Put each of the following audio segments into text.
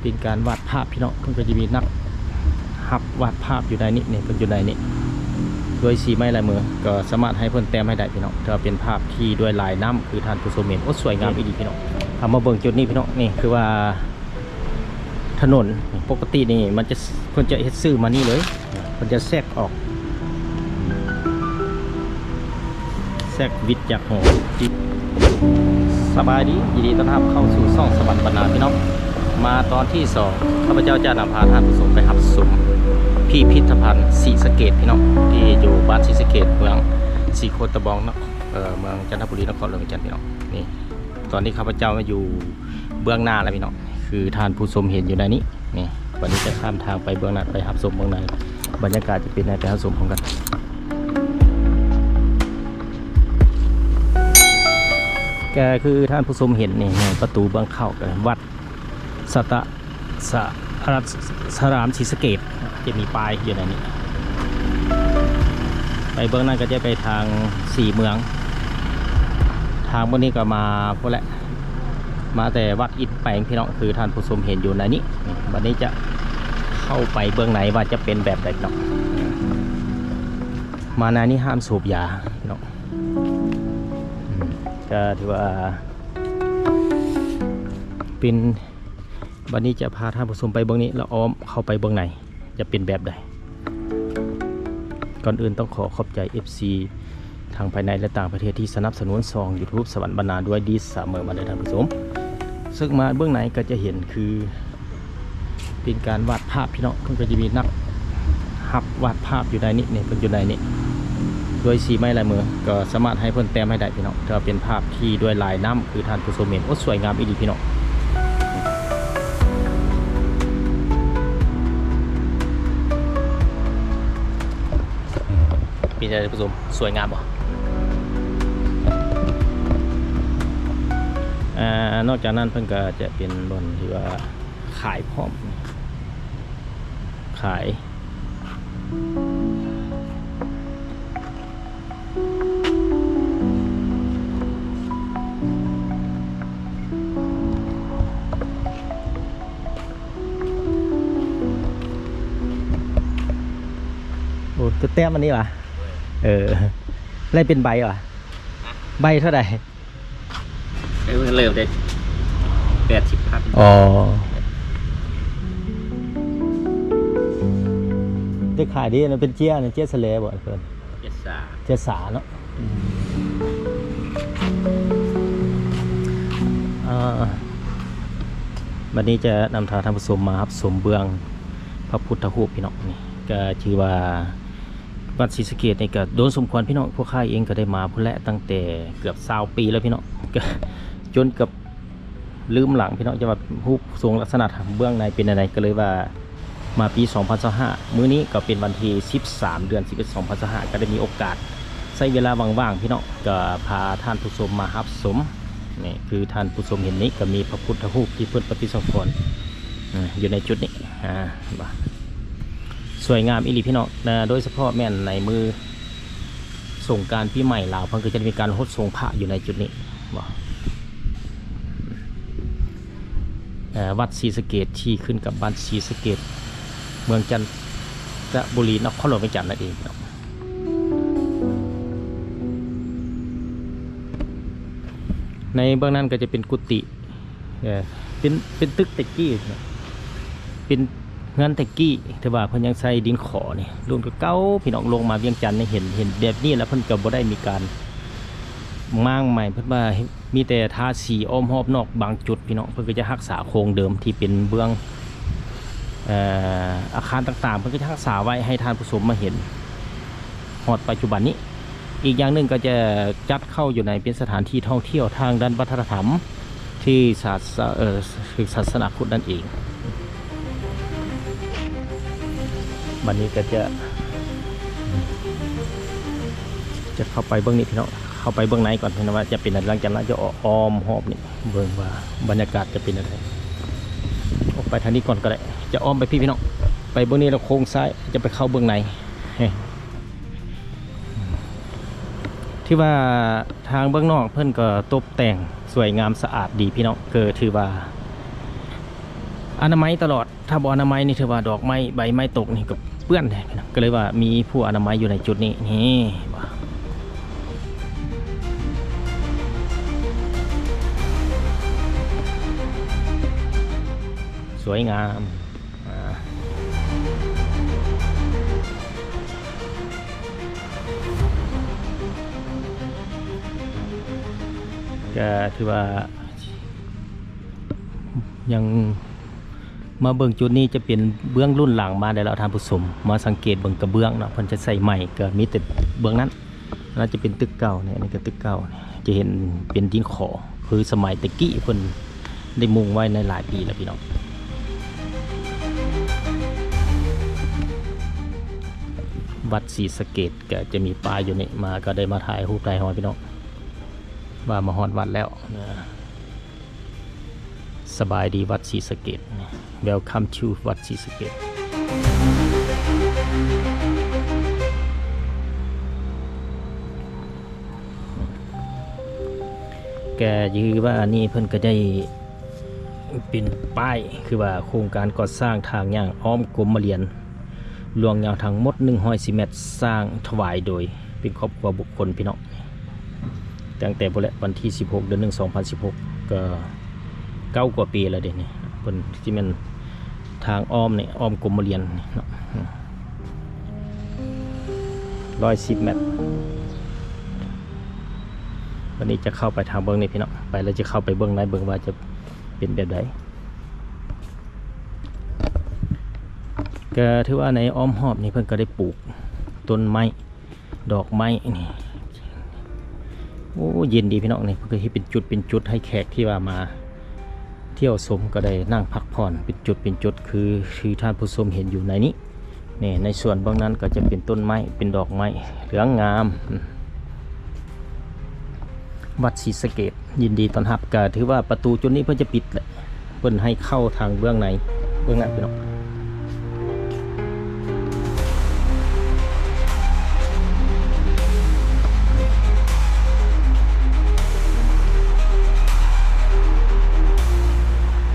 ເປັນການວາດພາບພີ່ນ້ອງ, ເພິ່ນກໍຈະມີນັກຮັບວາດພາບຢູ່ໃນນີ້ ນີ້ ເພິ່ນຢູ່ໃນນີ້ ດ້ວຍສີໄມ້ລາຍມື ກໍສາມາດໃຫ້ເພິ່ນແຕ້ມໃຫ້ໄດ້ພີ່ນ້ອງ. ຖືວ່າເປັນພາບທີ່ດ້ວຍລາຍນ້ຳ ຄືທ່ານຜູ້ຊົມເຫັນ. ໂອ້ ສວຍງາມອີ່ຫຼີພີ່ນ້ອງ. ເຮົາມາເບິ່ງຈຸດນີ້ພີ່ນ້ອງ, ນີ້ຄືວ່າ ຖະໜົນປົກກະຕິນີ້ມັນຈະ ເພິ່ນຈະເຮັດຊື່ມານີ້ເລີຍ, ເພິ່ນຈະແຊກອອກ ແຊກວິດຈາກຫົວ. ສະບາຍດີ, ຍິນດີຕ້ອນຮັບເຂົ້າສູ່ຊ່ອງສະຫວັນບັນນາພີ່ນ້ອງ. ມາຕອນທີສອງ ຂ້າພະເຈົ້າຈະນຳພາທ່ານຜູ້ຊົມໄປຮັບຊົມພິພິດທະພັນສີສະເກດພີ່ນ້ອງ, ທີ່ຢູ່ບ້ານສີສະເກດ ເມືອງສີໂຄດຕະບອງເນາະ, ເອີ ເມືອງຈັນທະບູລີ ນະຄອນຫຼວງວຽງຈັນພີ່ນ້ອງ. ນີ້ ຕອນນີ້ຂ້າພະເຈົ້າມາຢູ່ເບື້ອງໜ້າແລ້ວພີ່ນ້ອງ, ຄືທ່ານຜູ້ຊົມເຫັນຢູ່ໃນນີ້. ນີ້ ວັນນີ້ຈະຂ້າມທາງໄປເບື້ອງໜ້າ ໄປຮັບຊົມເບື້ອງໃນ ບັນຍາກາດຈະເປັນໃດ ໄປຮັບຊົມພ້ອມກັນ. ກໍຄືທ່ານຜູ້ຊົມເຫັນນີ້ ປະຕູເບື້ອງເຂົ້າກໍວັດ ສະຕະ ສະ ອາລາມ ສະ ສະລາມສີສະເກດ ຈະມີປ້າຍຢູ່ໃນນີ້. ໄປເບື້ອງນັ້ນກໍຈະໄປທາງສີເມືອງ, ທາງເບື້ອງນີ້ກໍມາພຸ້ນແຫຼະ, ມາແຕ່ວັດອິດແປງພີ່ນ້ອງ, ຄືທ່ານຜູ້ຊົມເຫັນຢູ່ໃນນີ້. ບັດນີ້ຈະເຂົ້າໄປເບື້ອງໃນວ່າຈະເປັນແບບໃດເນາະ. ມາໃນນີ້ຫ້າມສູບຢາເນາະ. ອືມ ກໍຖືວ່າເປັນ ບັດນີ້ຈະພາທ່ານຜູ້ຊົມໄປເບິ່ງນີ້ ແລ້ວອ້ອມເຂົ້າໄປເບິ່ງໃນ ຈະເປັນແບບໃດ. ກ່ອນອື່ນຕ້ອງຂໍຂອບໃຈເອັຟຊີທັງພາຍໃນ ແລະ ຕ່າງປະເທດທີ່ສະໜັບສະໜູນຊ່ອງຢູທູບສະຫວັນບັນນາດ້ວຍດີສະເໝີມາເດີທ່ານຜູ້ຊົມ. ເຊິ່ງມາເບື້ອງໃນກໍຈະເຫັນຄື ເປັນການວາດພາບພີ່ນ້ອງ, ເພິ່ນກໍຈະມີນັກຮັບວາດພາບຢູ່ໃນນີ້ ນີ້ ເພິ່ນຢູ່ໃນນີ້ ດ້ວຍສີໄມ້ລາຍມື ກໍສາມາດໃຫ້ເພິ່ນແຕ້ມໃຫ້ໄດ້ພີ່ນ້ອງ. ຖືວ່າເປັນພາບທີ່ດ້ວຍລາຍນ້ຳ ຄືທ່ານຜູ້ຊົມເຫັນ. ໂອ້ ສວຍງາມອີ່ຫຼີພີ່ນ້ອງ. ເປັນຈັ່ງໃດທ່ານຜູ້ຊົມ ສວຍງາມບໍ່? ອ່າ ນອກຈາກນັ້ນເພິ່ນກໍຈະເປັນບ່ອນທີ່ວ່າ ຂາຍພ້ອມ ຂາຍ. ໂອ້ ຕົວແຕ້ມອັນນີ້ຫວາ? ເອີ ໄລ່ເປັນໃບຫວາ? ໃບເທົ່າໃດ? ເອີ ເລີ່ມແຕ່ແປດສິບພັນ. ອໍ ໄດ້ຂາຍດີນະ, ເປັນເຈ້ຍນະ, ເຈ້ຍສະແລບໍ່ເພິ່ນ? ເຈ້ຍສາ. ເຈ້ຍສາເນາະ. ອືມ ອ່າ ບັດນີ້ຈະນຳພາທ່ານຜູ້ຊົມມາຮັບຊົມເບື້ອງພະພຸດທະຮູບພີ່ນ້ອງ. ນີ້ກໍຖືວ່າ ວັດສີສະເກດນີ້ກໍດົນສົມຄວນພີ່ນ້ອງ, ພວກຂ້າເອງກໍໄດ້ມາພຸ້ນແຫຼະ ຕັ້ງແຕ່ເກືອບຊາວປີແລ້ວພີ່ນ້ອງ, ກໍຈົນເກືອບລືມຫຼັງພີ່ນ້ອງ ຈະວ່າຮູບຊົງລັກສະນະເບື້ອງໃນເປັນແນວໃດ. ກໍເລີຍວ່າມາປີສອງພັນຊາວຫ້າ ມື້ນີ້ກໍເປັນວັນທີສິບສາມ ເດືອນສິບເອັດ ສອງພັນຊາວຫ້າ ກໍໄດ້ມີໂອກາດໃຊ້ເວລາວ່າງໆ ພີ່ນ້ອງ ກໍພາທ່ານຜູ້ຊົມມາຮັບຊົມ. ນີ້ຄືທ່ານຜູ້ຊົມເຫັນນີ້ ກໍມີພະພຸດທະຮູບທີ່ເພິ່ນປະຕິສັງຂອນ ອາ ຢູ່ໃນຈຸດນີ້ ອາ ເຫັນບໍ່? ສວຍງາມອີ່ຫຼີພີ່ນ້ອງ. ໂດຍສະເພາະແມ່ນໃນມື້ສົງການປີໃໝ່ລາວ ເພິ່ນກໍຈະມີການຫົດສົງພະຢູ່ໃນຈຸດນີ້ເນາະ. ວັດສີສະເກດທີ່ຂຶ້ນກັບບ້ານສີສະເກດ ເມືອງຈັນທະບູລີ ນະຄອນຫຼວງວຽງຈັນນັ້ນເອງເນາະ. ໃນເບື້ອງນັ້ນກໍຈະເປັນກຸຕິ ເອີ ເປັນ ເປັນຕຶກແຕ່ກີ້ ເປັນເຮືອນແຕ່ກີ້ ແຕ່ວ່າເພິ່ນຍັງໃຊ້ດິນຂໍນີ້ ລຸ້ນເກົ່າໆ ພີ່ນ້ອງ. ລົງມາວຽງຈັນນີ້ເຫັນ ເຫັນແບບນີ້ແລ້ວ ເພິ່ນກໍບໍ່ໄດ້ມີການມ້າງໃໝ່ ເພິ່ນວ່າມີແຕ່ທາສີອ້ອມຮອບນອກບາງຈຸດ ພີ່ນ້ອງ. ເພິ່ນກໍຈະຮັກສາໂຄງເດີມທີ່ເປັນເບື້ອງ ເອີ ອາຄານຕ່າງໆ ເພິ່ນກໍຈະຮັກສາໄວ້ໃຫ້ທ່ານຜູ້ຊົມມາເຫັນຮອດປັດຈຸບັນນີ້. ອີກຢ່າງໜຶ່ງກໍຈະຈັດເຂົ້າຢູ່ໃນເປັນສະຖານທີ່ທ່ອງທ່ຽວທາງດ້ານວັດທະນະທຳ ທີ່ສາ ສາ ເອີ ສາສະໜາພຸດນັ້ນເອງ. ບັດນີ້ກໍຈະ ຈະເຂົ້າໄປເບິ່ງນີ້ພີ່ນ້ອງ, ເຂົ້າໄປເບິ່ງໃນກ່ອນ ເຫັນວ່າຈະເປັນແນວໃດ. ຫຼັງຈາກນັ້ນຈະອ້ອມຮອບນີ້ເບິ່ງວ່າບັນຍາກາດຈະເປັນແນວໃດ. ອອກໄປທາງນີ້ກ່ອນກໍໄດ້, ຈະອ້ອມໄປພີ້ພີ່ນ້ອງ, ໄປເບິ່ງນີ້ແລ້ວໂຄ້ງຊ້າຍ ຈະໄປເຂົ້າເບິ່ງໃນ. ຖືວ່າທາງເບື້ອງນອກເພິ່ນກໍຕົບແຕ່ງສວຍງາມສະອາດດີພີ່ນ້ອງ, ກໍຖືວ່າ ອະນາໄມຕະຫຼອດ. ຖ້າບໍ່ອະນາໄມນີ້ ຖືວ່າດອກໄມ້ໃບໄມ້ຕົກນີ້ກໍເປື້ອນເດ້. ກໍເລີຍວ່າມີຜູ້ອະນາໄມຢູ່ໃນຈຸດນີ້. ນີ້ ສວຍງາມ. ອ່າ ກໍຖືວ່າຍັງມາເບິ່ງຈຸດນີ້ ຈະເປັນເບື້ອງລຸ້ນຫຼັງມາໄດ້ແລ້ວທ່ານຜູ້ຊົມ. ມາສັງເກດເບິ່ງກະເບື້ອງເນາະ ເພິ່ນຈະໃສ່ໄມ້ ກໍມີແຕ່ເບື້ອງນັ້ນ. ອັນນັ້ນຈະເປັນຕຶກເກົ່ານີ້ ອັນນີ້ກໍຕຶກເກົ່ານີ້ ຈະເຫັນເປັນດິນຂໍ ຄືສະໄໝແຕ່ກີ້ເພິ່ນໄດ້ມຸງໄວ້ໃນຫຼາຍປີແລ້ວພີ່ນ້ອງ. ວັດສີສະເກດກໍຈະມີປ້າຍຢູ່ນີ້ ມາກໍໄດ້ມາຖ່າຍຮູບຖ່າຍຮອຍພີ່ນ້ອງ ວ່າມາຮອດວັດແລ້ວນະ. ສະບາຍດີວັດສີສະເກດ Welcome to ວັດສີສະເກດ. ແກ ຄືວ່ານີ້ເພິ່ນກໍໄດ້ເປັນປ້າຍ ຄືວ່າໂຄງການກໍ່ສ້າງທາງຍ່າງອ້ອມກົມມະລຽນ ລວງຍາວທັງໝົດໜຶ່ງຮ້ອຍສິບແມັດ ສ້າງຖວາຍໂດຍເປັນຄອບຄົວບຸກຄົນພີ່ນ້ອງ. ຕັ້ງແຕ່ພຸ້ນແຫຼະ ວັນທີສິບຫົກ ເດືອນໜຶ່ງ ສອງພັນສິບຫົກ ກໍເກົ້າກວ່າປີແລ້ວເດ້ນີ້. ເພິ່ນຊິແມ່ນທາງອ້ອມນີ້ ອ້ອມກົມມະລຽນນີ້ເນາະ ຮ້ອຍສິບແມັດ. ວັນນີ້ຈະເຂົ້າໄປທາງເບື້ອງນີ້ພີ່ນ້ອງ ໄປແລ້ວຈະເຂົ້າໄປເບື້ອງໃນ ເບິ່ງວ່າຈະເປັນແບບໃດ. ກໍຖືວ່າໃນອ້ອມຮອບນີ້ເພິ່ນກໍໄດ້ປູກຕົ້ນໄມ້ ດອກໄມ້ນີ້ ໂອ້ ເຢັນດີພີ່ນ້ອງ. ນີ້ເພິ່ນກໍເຮັດເປັນຈຸດເປັນຈຸດ ໃຫ້ແຂກທີ່ວ່າມາທ່ຽວຊົມກໍໄດ້ນັ່ງພັກຜ່ອນເປັນຈຸດເປັນຈຸດ ຄື ຄືທ່ານຜູ້ຊົມເຫັນຢູ່ໃນນີ້. ນີ້ໃນສວນເບື້ອງນັ້ນກໍຈະເປັນຕົ້ນໄມ້ ເປັນດອກໄມ້ເຫຼືອງງາມ. ວັດສີສະເກດ ຍິນດີຕ້ອນຮັບ. ກະຖືວ່າປະຕູຈຸດນີ້ເພິ່ນຈະປິດແຫຼະ ເພິ່ນໃຫ້ເຂົ້າທາງເບື້ອງໃນ ເບື້ອງນັ້ນພີ່ນ້ອງ.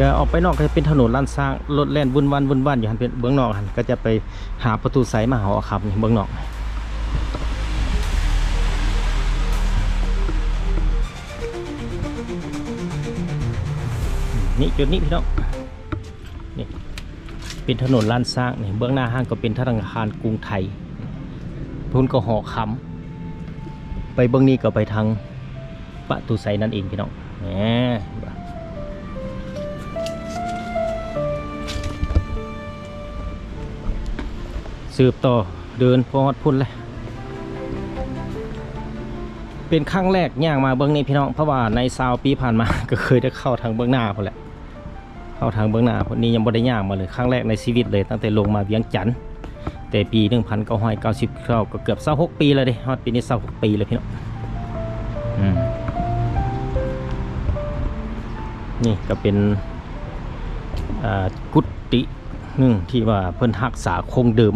ກະອອກໄປນອກກໍຈະເປັນຖະໜົນລ້ານຊ້າງ ລົດແລ່ນວຸ້ນວານ ວຸ້ນວານຢູ່ຫັ້ນ. ເບື້ອງນອກຫັ້ນກໍຈະໄປຫາປະຕູໄຊມະຫາຫົວຄຳ ເບື້ອງນອກ. ນີ້ ຈຸດນີ້ພີ່ນ້ອງ ນີ້ເປັນຖະໜົນລ້ານຊ້າງນີ້. ເບື້ອງໜ້າຫ້າງກໍເປັນທະນາຄານກຸງໄທ ພຸ້ນກໍຫໍຄຳ. ໄປເບື້ອງນີ້ກໍໄປທາງປະຕູໄຊນັ້ນເອງພີ່ນ້ອງ. ແໝ ສືບຕໍ່ເດີນພໍຮອດພຸ້ນແຫຼະ. ເປັນຄັ້ງແລກຍ່າງມາເບື້ອງນີ້ພີ່ນ້ອງ ເພາະວ່າໃນຊາວປີຜ່ານມາກໍເຄີຍໄດ້ເຂົ້າທາງເບື້ອງໜ້າພຸ້ນແຫຼະ ເຂົ້າທາງເບື້ອງໜ້າພຸ້ນ. ນີ້ຍັງບໍ່ໄດ້ຍ່າງມາເລີຍ ຄັ້ງແລກໃນຊີວິດເລີຍ ຕັ້ງແຕ່ລົງມາວຽງຈັນ ແຕ່ປີໜຶ່ງພັນເກົ້າຮ້ອຍເກົ້າສິບເກົ້າ ກໍເກືອບຊາວຫົກປີແລ້ວເດ້ ຮອດປີນີ້ຊາວຫົກປີແລ້ວພີ່ນ້ອງ. ອືມ ນີ້ກໍເປັນ ອ່າ ກຸຕິໜຶ່ງທີ່ວ່າເພິ່ນຮັກສາຄົງເດີມ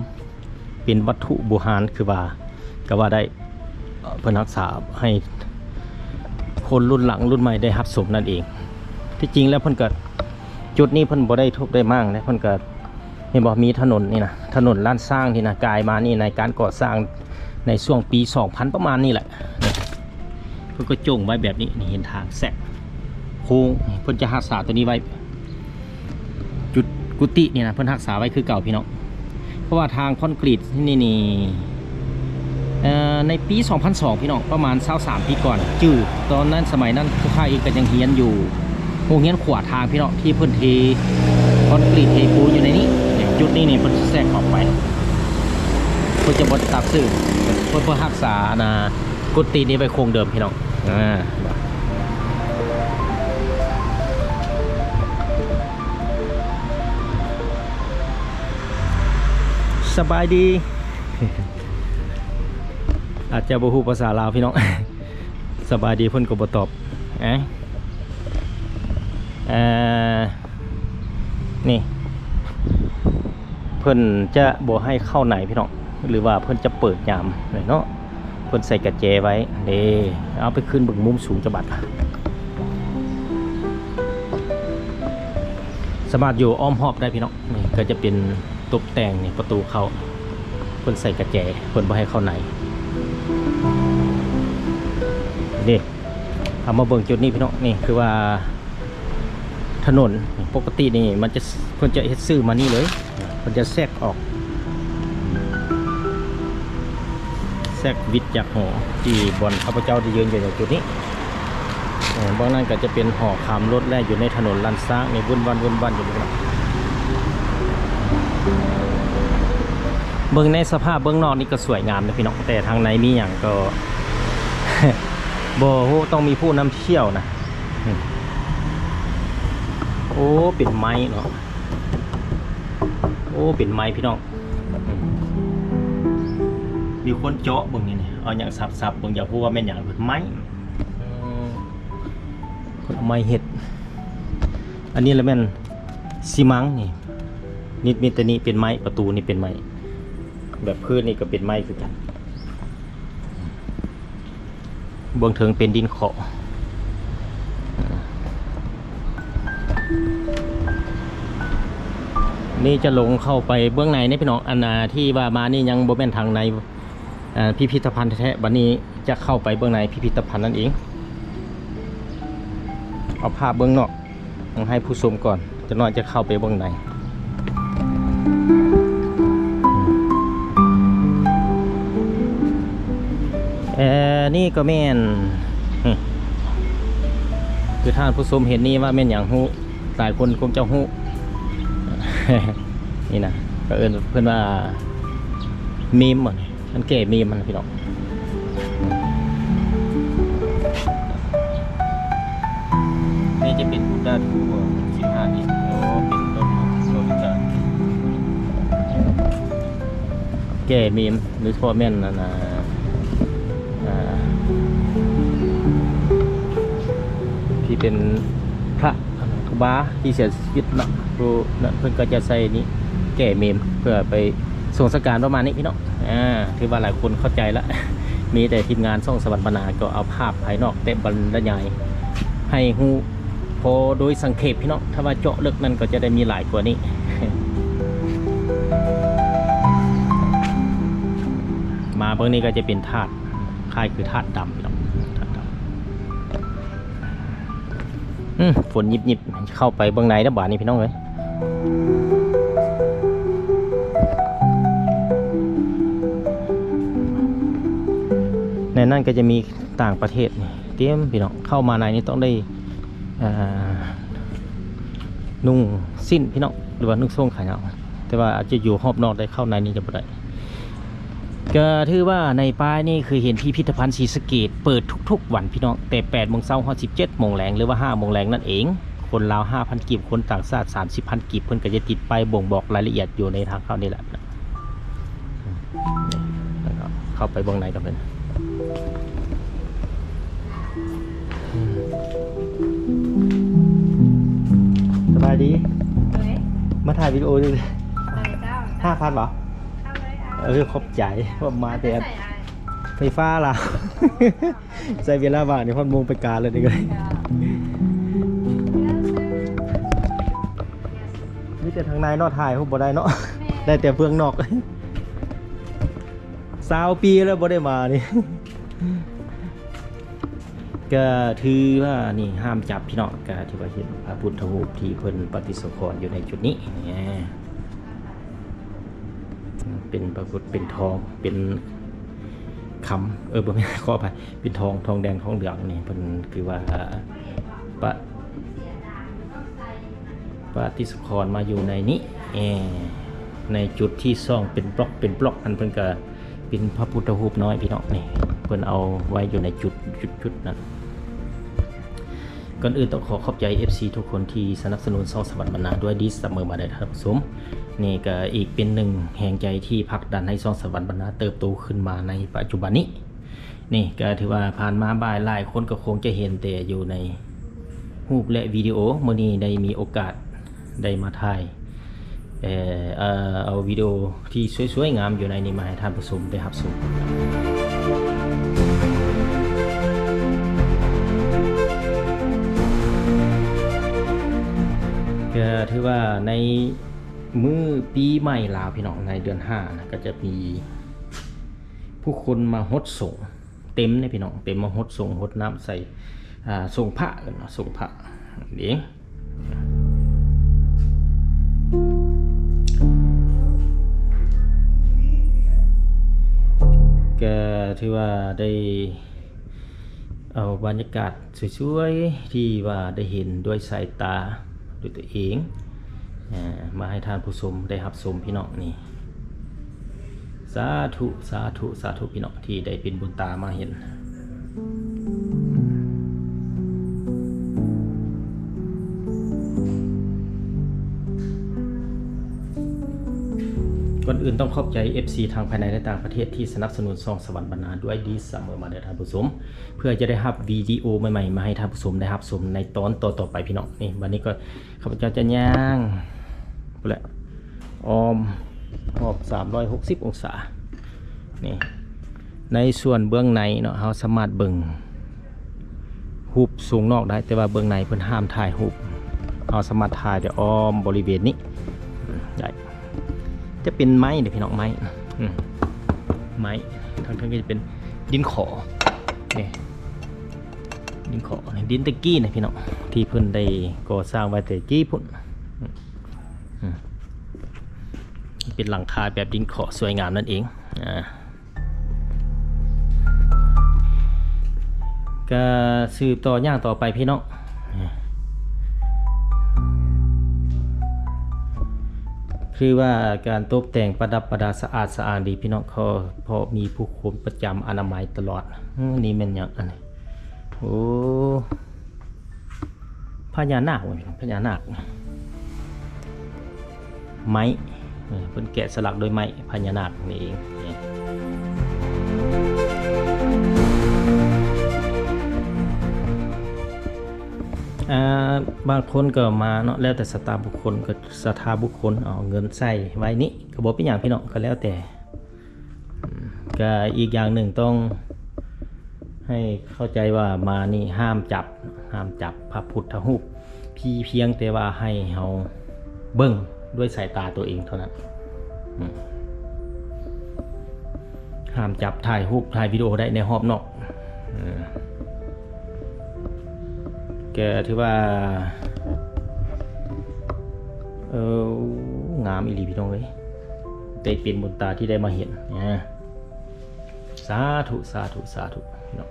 ເປັນວັດຖຸບູຮານ ຄືວ່າ ກໍວ່າໄດ້ ເພິ່ນຮັກສາໃຫ້ຄົນລຸ້ນຫຼັງລຸ້ນໃໝ່ໄດ້ຮັບຊົມນັ້ນເອງ. ທີ່ຈິງແລ້ວເພິ່ນກໍ ຈຸດນີ້ເພິ່ນບໍ່ໄດ້ທຸບໄດ້ມ້າງເດ້ ເພິ່ນກໍ ເຫັນບໍ່ ມີຖະໜົນນີ້ນະ ຖະໜົນລ້ານຊ້າງນີ້ນະ ກາຍມານີ້ໃນການກໍ່ສ້າງໃນຊ່ວງປີສອງພັນປະມານນີ້ແຫຼະ. ເພິ່ນກໍຈົ່ງໄວ້ແບບນີ້ ນີ້ເຫັນທາງແຊກໂຄ້ງ ເພິ່ນຈະຮັກສາຕົວນີ້ໄວ້. ຈຸດກຸຕິນີ້ນະ ເພິ່ນຮັກສາໄວ້ຄືເກົ່າພີ່ນ້ອງ ເພາະວ່າທາງຄອນກຣີດນີ້ນີ້ ເອີ ໃນປີສອງພັນສອງ ພີ່ນ້ອງ ປະມານຊາວສາມປີກ່ອນ ຈື່ຕອນນັ້ນ ສະໄໝນັ້ນພວກຂ້າເອງກໍຍັງຮຽນຢູ່ໂຮງຮຽນຂວາທາງພີ່ນ້ອງ ທີ່ເພິ່ນເທຄອນກຣີດເທປູນຢູ່ໃນນີ້. ຈຸດນີ້ນີ້ເພິ່ນແຊກອອກໄປ ເພິ່ນຈະບໍ່ໄດ້ຕັດຊື່ ເພື່ອ ເພື່ອຮັກສາ ອັນນ່າ ກຸຕິນີ້ໄວ້ຄົງເດີມພີ່ນ້ອງ. ອ່າ ສະບາຍດີ ອາດຈະບໍ່ຮູ້ພາສາລາວພີ່ນ້ອງ. ສະບາຍດີເພິ່ນກໍບໍ່ຕອບ. ເອີ ເອີ ນີ້ ເພິ່ນຈະບໍ່ໃຫ້ເຂົ້າໃນພີ່ນ້ອງ ຫຼືວ່າເພິ່ນຈະເປີດຍາມໃດເນາະ ເພິ່ນໃສ່ກະແຈໄວ້ເດ້. ເອົາ ໄປຂຶ້ນເບິ່ງມຸມສູງຈັກບາດ. ສາມາດຢູ່ອ້ອມຮອບໄດ້ພີ່ນ້ອງ. ນີ້ກໍຈະເປັນຕົບແຕ່ງ ນີ້ປະຕູເຂົ້າ ເພິ່ນໃສ່ກະແຈ ເພິ່ນບໍ່ໃຫ້ເຂົ້າໃນ. ນີ້ ເຮົາມາເບິ່ງຈຸດນີ້ພີ່ນ້ອງ. ນີ້ຄືວ່າ ຖະໜົນປົກກະຕິນີ້ມັນຈະ ເພິ່ນຈະເຮັດຊື່ມານີ້ເລີຍ ເພິ່ນຈະແຊກອອກ ແຊກວິດຈາກຫໍທີ່ບ່ອນຂ້າພະເຈົ້າໄດ້ຢືນຢູ່ໃນຈຸດນີ້. ເອີ ເບື້ອງນັ້ນກໍຈະເປັນຫໍຂາມລົດ ແລະ ຢູ່ໃນຖະໜົນລ້ານຊ້າງນີ້ວຸ່ນວັນວຸ່ນວັນຢູ່ນີ້ເນາະ. ເບິ່ງໃນສະພາບເບື້ອງນອກນີ້ກໍສວຍງາມເດ້ພີ່ນ້ອງ ແຕ່ທາງໃນມີຫຍັງກໍ ບໍ່ຮູ້ ຕ້ອງມີຜູ້ນຳທ່ຽວນະ. ອືມ ໂອ້ ເປັນໄມ້ເນາະ ໂອ້ ເປັນໄມ້ພີ່ນ້ອງ. ອືມ ມີຄົນເຈາະເບິ່ງນີ້ ເອົາຫຍັງສັບໆເບິ່ງ ຢາກຮູ້ວ່າແມ່ນຫຍັງ ເພິ່ນໄມ້ ເອີ ເພິ່ນເອົາໄມ້ເຮັດ. ອັນນີ້ລະແມ່ນຊີມັງນີ້ ນິດ ມີແຕ່ນີ້ເປັນໄມ້ ປະຕູນີ້ເປັນໄມ້ ແບບພື້ນນີ້ກໍເປັນໄມ້ຄືກັນ. ເບື້ອງເທິງເປັນດິນເຄາະ. ນີ້ຈະລົງເຂົ້າໄປເບື້ອງໃນນີ້ພີ່ນ້ອງ. ອັນ ອ່າ ທີ່ວ່າມານີ້ຍັງບໍ່ແມ່ນທາງໃນ ອ່າ ພິພິທະພັນແທ້ໆ. ບັດນີ້ຈະເຂົ້າໄປເບື້ອງໃນພິພິທະພັນນັ້ນເອງ. ເອົາພາບເບື້ອງນອກ ໃຫ້ຜູ້ຊົມກ່ອນ ຈັກໜ້ອຍຈະເຂົ້າໄປເບິ່ງໃນ. ເອີ ນີ້ກໍແມ່ນ ຄືທ່ານຜູ້ຊົມເຫັນນີ້ວ່າແມ່ນຫຍັງຮູ້? ຫຼາຍຄົນຄົງຈະຮູ້ ນີ້ນະ ກໍເອີ້ນ ເພິ່ນວ່າເມມ ອັນແກ້ເມມຫັ້ນນະພີ່ນ້ອງ. ນີ້ຈະເປັນພຸດທະຮູບ ສິບຫ້າອິນ ໂອ້ ເປັນຕົ້ນໂລລິກາ ແກ້ເມມ ໂດຍສະເພາະແມ່ນອັນນ່າ ອ່າ ທີ່ເປັນພະ ອັນນັ້ນ ຄູບາທີ່ເສຍຊີວິດເນາະ ຜູ້ນັ້ນເພິ່ນກໍຈະໃສ່ນີ້ແກ້ເມມ ເພື່ອໄປສົ່ງສະການປະມານນີ້ພີ່ນ້ອງ. ອ່າ ຖືວ່າຫຼາຍຄົນເຂົ້າໃຈລະ ມີແຕ່ທີມງານຊ່ອງສະຫວັນບັນນາກໍເອົາພາບພາຍນອກແຕ່ບັນລະຍາຍໃຫ້ຮູ້ພໍໂດຍສັງເຂບພີ່ນ້ອງ. ຖ້າວ່າເຈາະເລິກນັ້ນກໍຈະໄດ້ມີຫຼາຍກວ່ານີ້. ມາເບິ່ງນີ້ກໍຈະເປັນທາດ ຄ້າຍຄືທາດດຳພີ່ນ້ອງ ທາດດຳ. ອືມ ຝົນຫຍິບໆ ເຂົ້າໄປເບື້ອງໃນແລ້ວບາດນີ້ພີ່ນ້ອງເອີຍ. ໃນນັ້ນກໍຈະມີຕ່າງປະເທດນີ້ເຕັມພີ່ນ້ອງ. ເຂົ້າມາໃນນີ້ຕ້ອງໄດ້ ອ່າ ນຸ່ງສິ້ນພີ່ນ້ອງ ຫຼືວ່ານຸ່ງໂສ້ງຂາຍາວ ແຕ່ວ່າອາດຈະຢູ່ຮອບນອກໄດ້ ເຂົ້າໃນນີ້ຈະບໍ່ໄດ້. ກໍຖືວ່າໃນປ້າຍນີ້ຄືເຫັນພິພິທະພັນສີສະເກດເປີດທຸກໆວັນພີ່ນ້ອງ ແຕ່ແປດໂມງເຊົ້າຮອດສິບເຈັດໂມງແລງ ຫຼືວ່າຫ້າໂມງແລງນັ້ນເອງ. ຄົນລາວຫ້າພັນກີບ ຄົນຕ່າງຊາດສາມສິບພັນກີບ ເພິ່ນກໍຈະຕິດປ້າຍບົ່ງບອກລາຍລະອຽດຢູ່ໃນທາງເຂົ້ານີ້ແຫຼະ. ແລ້ວກໍເຂົ້າໄປເບິ່ງໃນກັນເພິ່ນ. ສະບາຍດີ. ໂດຍ ມາຖ່າຍວິດີໂອຢູ່. ໂດຍເຈົ້າ. ຫ້າພັນບໍ? ເອົາເລີຍ. ເອີ ຂອບໃຈ. ເພາະມາແຕ່ໄຟຟ້າລາວ. ໃຊ້ເວລາວ່າງນີ້ ຮອດໂມງໄປການແລ້ວນີ້ກໍໄດ້. ມີແຕ່ທາງໃນເນາະ ຖ່າຍຮູບບໍ່ໄດ້ເນາະ. ແມ່ນ. ໄດ້ແຕ່ເບື້ອງນອກ. ຊາວປີແລ້ວບໍ່ໄດ້ມານີ້. ກໍຖືວ່ານີ້ຫ້າມຈັບພີ່ນ້ອງ. ກໍຖືວ່າເຫັນພະພຸດທະຮູບທີ່ເພິ່ນປະຕິສັງຂອນຢູ່ໃນຈຸດນີ້ ເປັນພະພຸດ ເປັນທອງ ເປັນຄຳ ເອີ ບໍ່ແມ່ນ ຂໍອະໄພ ເປັນທອງ ທອງແດງ ທອງເຫຼືອງນີ້ ເພິ່ນຄືວ່າປະ ປະຕິສະຖານມາຢູ່ໃນນີ້ ເອີ ໃນຈຸດທີ່ສ້ອງເປັນບລັອກ ເປັນບລັອກຫັ້ນ ເພິ່ນກະເປັນພະພຸດທະຮູບນ້ອຍພີ່ນ້ອງ. ນີ້ເພິ່ນເອົາໄວ້ຢູ່ໃນຈຸດ ຈຸດ ຈຸດນັ້ນ. ກ່ອນອື່ນຕ້ອງຂໍຂອບໃຈເອັຟຊີທຸກຄົນທີ່ສະໜັບສະໜູນຊ່ອງສະຫວັນບັນນາດ້ວຍດີສະເໝີມາໄດ້ທ່ານຜູ້ຊົມ. ນີ້ກະອີກເປັນໜຶ່ງແຮງໃຈທີ່ຜັກດັນໃຫ້ຊ່ອງສະຫວັນບັນນາເຕີບໂຕຂຶ້ນມາໃນປັດຈຸບັນນີ້. ນີ້ກໍຖືວ່າຜ່ານມາຫຼາຍໆຄົນກໍຄົງຈະເຫັນແຕ່ຢູ່ໃນຮູບ ແລະ ວິດີໂອ. ມື້ນີ້ໄດ້ມີໂອກາດໄດ້ມາຖ່າຍ ເອີ ເອົາວິດີໂອທີ່ສວຍໆງາມຢູ່ໃນນີ້ມາໃຫ້ທ່ານຜູ້ຊົມໄດ້ຮັບຊົມ. ກໍ ເອີ ຖືວ່າໃນມື້ປີໃໝ່ລາວ ພີ່ນ້ອງ, ໃນເດືອນຫ້ານະ ກໍຈະມີຜູ້ຄົນມາຫົດສົງເຕັມເດ້ ພີ່ນ້ອງ, ເຕັມມາຫົດສົງຫົດນ້ຳໃສ່ ອ່າ ສົງພະ ເອີ້ນວ່າສົງພະເດ້. ກໍຖືວ່າໄດ້ເອົາບັນຍາກາດສວຍໆ ທີ່ວ່າໄດ້ເຫັນດ້ວຍສາຍຕາດ້ວຍຕົວເອງ ເອີ ມາໃຫ້ທ່ານຜູ້ຊົມໄດ້ຮັບຊົມ ພີ່ນ້ອງ. ນີ້ ສາທຸ ສາທຸ ສາທຸ ພີ່ນ້ອງທີ່ໄດ້ເປັນບຸນຕາມາເຫັນ. ກ່ອນອື່ນຕ້ອງຂອບໃຈເອັຟຊີທາງພາຍໃນ ແລະ ຕ່າງປະເທດທີ່ສະໜັບສະໜູນຊ່ອງສະຫວັນບັນນາດ້ວຍດີສະເໝີມາເດີທ່ານຜູ້ຊົມ, ເພື່ອຈະໄດ້ຮັບວິດີໂອໃໝ່ໆມາໃຫ້ທ່ານຜູ້ຊົມໄດ້ຮັບຊົມໃນຕອນຕໍ່ໆໄປ ພີ່ນ້ອງ. ນີ້ ບັດນີ້ກໍຂ້າພະເຈົ້າຈະຍ່າງພຸ້ນແຫຼະ ອ້ອມຮອບສາມຮ້ອຍຫົກສິບອົງສາ. ນີ້ ໃນສ່ວນເບື້ອງໃນເນາະ ເຮົາສາມາດເບິ່ງຮູບໂສງນອກໄດ້, ແຕ່ວ່າເບື້ອງໃນເພິ່ນຫ້າມຖ່າຍຮູບ. ເຮົາສາມາດຖ່າຍໄດ້ອ້ອມບໍລິເວນນີ້ໄດ້. ຈະເປັນໄມ້ເດ້ພີ່ນ້ອງ, ໄມ້ ອືມ ໄມ້. ທາງເທິງກໍຈະເປັນດິນຂໍ ນີ້ ດິນຂໍ ດິນແຕ່ກີ້ນະພີ່ນ້ອງ ທີ່ເພິ່ນໄດ້ກໍ່ສ້າງໄວ້ແຕ່ກີ້ພຸ້ນ. ອືມ ເປັນຫຼັງຄາແບບດິນຂໍສວຍງາມນັ້ນເອງ. ອ່າ ກະສືບຕໍ່ຍ່າງຕໍ່ໄປພີ່ນ້ອງ. ຄືວ່າການຕົບແຕ່ງປະດັບປະດາສະອາດສະອ້າງດີພີ່ນ້ອງ, ເພາະມີຜູ້ຄົນປະຈຳອະນາໄມຕະຫຼອດ. ນີ້ແມ່ນຫຍັງອັນນີ້? ໂອ້ ພະຍານາກ ພະຍານາກ ໄມ້ ເອີ ເພິ່ນແກະສະຫຼັກໂດຍໄມ້ພະຍານາກນີ້ເອງ. ອ່າ ບາງຄົນກໍມາເນາະ, ແລ້ວແຕ່ສະຕາບຸກຄົນ, ກໍສະທາບຸກຄົນເອົາເງິນໃສ່ໄວ້ນີ້ ກໍບໍ່ເປັນຫຍັງພີ່ນ້ອງ, ກໍແລ້ວແຕ່. ກະອີກຢ່າງໜຶ່ງຕ້ອງໃຫ້ເຂົ້າໃຈວ່າມານີ້ຫ້າມຈັບ, ຫ້າມຈັບພະພຸດທະຮູບ, ພຽງແຕ່ວ່າໃຫ້ເຮົາເບິ່ງດ້ວຍສາຍຕາຕົວເອງເທົ່ານັ້ນ. ອືມ ຫ້າມຈັບ, ຖ່າຍຮູບ, ຖ່າຍວິດີໂອໄດ້ໃນຮອບນອກ. ເອີ ກະຖືວ່າ ເອີ ງາມອີ່ຫຼີພີ່ນ້ອງເອີຍ, ໄດ້ເປັນບຸນຕາທີ່ໄດ້ມາເຫັນ. ອາ ສາທຸ ສາທຸ ສາທຸພີ່ນ້ອງ.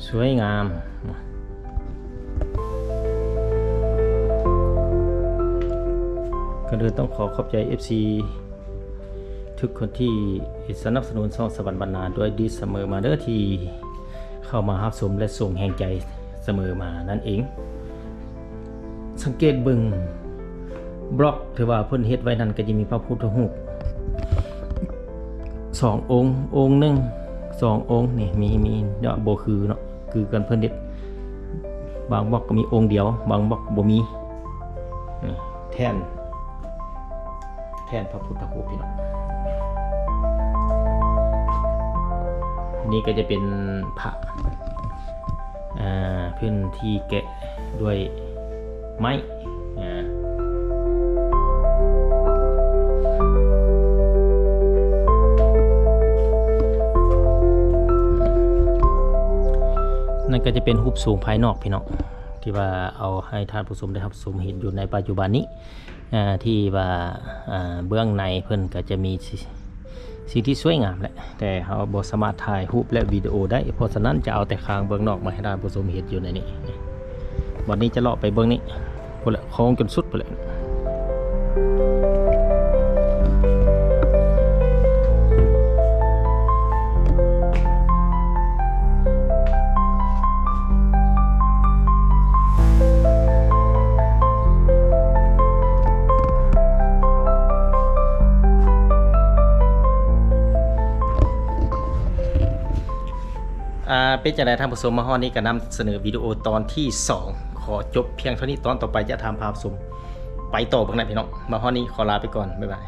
ສວຍງາມ. ກ່ອນອື່ນຕ້ອງຂໍຂອບໃຈເອັຟຊີທຸກຄົນທີ່ສະໜັບສະໜູນຊ່ອງສະຫວັນບັນນາດ້ວຍດີສະເໝີມາເດີ, ທີ່ເຂົ້າມາຮັບຊົມ ແລະ ສົ່ງແຮງໃຈສະເໝີມານັ້ນເອງ. ສັງເກດເບິ່ງບລັອກທີ່ວ່າເພິ່ນເຮັດໄວ້ນັ້ນ ກໍຈະມີພະພຸດທະຮູບສອງອົງ, ອົງໜຶ່ງ ສອງອົງນີ້ ມີ ມີເນາະ, ບໍ່ຄືເນາະ, ຄືກັນເພິ່ນເຮັດ. ບາງບລັອກກໍມີອົງດຽວ, ບາງບລັອກບໍ່ມີ. ນີ້ແທ່ນ ແທ່ນພະພຸດທະຮູບພີ່ນ້ອງ. ນີ້ກໍຈະເປັນພະ ອ່າ ພື້ນທີ່ແກະດ້ວຍໄມ້. ອ່າ ນັ້ນກໍຈະເປັນຮູບໂສງພາຍນອກພີ່ນ້ອງ ທີ່ວ່າເອົາໃຫ້ທ່ານຜູ້ຊົມໄດ້ຮັບຊົມເຫັນຢູ່ໃນປັດຈຸບັນນີ້. ອ່າ ທີ່ວ່າ ອ່າ ເບື້ອງໃນເພິ່ນກໍຈະມີ ຊິ ສິ່ງທີ່ສວຍງາມແຫຼະ, ແຕ່ເຮົາບໍ່ສາມາດຖ່າຍຮູບ ແລະ ວິດີໂອໄດ້, ເພາະສະນັ້ນຈະເອົາແຕ່ຂ້າງເບື້ອງນອກມາໃຫ້ທ່ານຜູ້ຊົມເຫັນຢູ່ໃນນີ້. ບັດນີ້ຈະເລາະໄປເບິ່ງນີ້ພຸ້ນແຫຼະ, ຄອງຈົນສຸດພຸ້ນແຫຼະ. ອ່າ ເປັນຈັ່ງໃດທ່ານຜູ້ຊົມ, ມາຮອດນີ້ກໍນຳສະເໜີວິດີໂອຕອນທີສອງ ຂໍຈົບພຽງເທົ່ານີ້, ຕອນຕໍ່ໄປຈະທຳພາຊົມໄປຕໍ່ເບິ່ງນະພີ່ນ້ອງ. ມາຮອດນີ້ຂໍລາໄປກ່ອນ, ບາຍບາຍ.